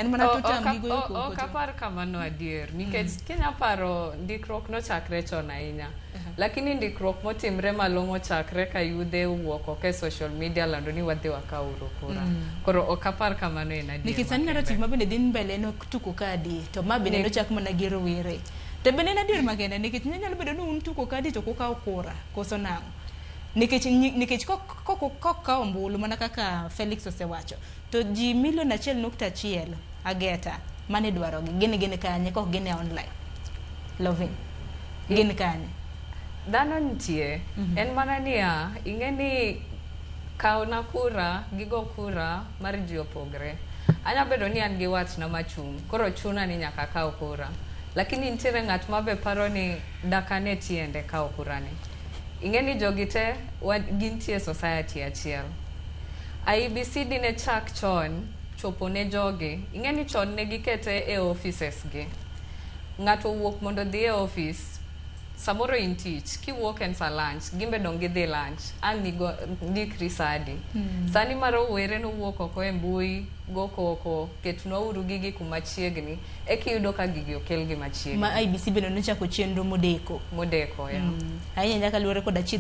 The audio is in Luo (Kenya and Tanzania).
En mana tutam gi goyo koko. Ok apar kamano adier, nikech kinya paro, ndikruok nochakre chon ahinya, lakini ndikruok motimre malong'o chakre ka yudhe owuok oko e social media lando ni wadhi wakawuru kura. Koro ok apar kamano en adier. Nikech sani makende. Narrative ma bende dhi mbele en tuko kadi, to ma bende nochak mana gi rowere. To bende en adier makende, nikech nyalo bedo ni un tuko kadi to ok ukaw kura, koso nang'o? Nikech kok kawo ombulu mana kaka Felix osewacho, to ji milion 1.1 ageta mane dwarogi gin kanye kok gin e online? Lovin, gin kanye? Dhano nitie. En mana niya, ing'e ni kawna kura gi go kura mar ji opogre. Anya bedo ni an gi watna machung', koro chuna ni nyaka akaw kura, lakini nitiere ng'at ma be paro ni dakane tiende kawo kura ni. Ing'e ni jogi te gintie society achiel. IEBC dine chak chon chopo ne jogi. Ing'e ni chon ne gikete e offices gi. Ng'ato owuok mondo odhi e office, samoro in tich, kiwuok en sa lunch, gimbe dong gidhi lunch, ang' nigo ndikri sa adi? Sani ma rowere nowuok oko e mbui go koko, ketnwa uru gigi kuma chiegni, eka iyudo ka gigi okel gi machiegni. Ma IEBC bende nochako chenro modeko. Modeko ya. Ahinya nyaka luwore koda chiedh.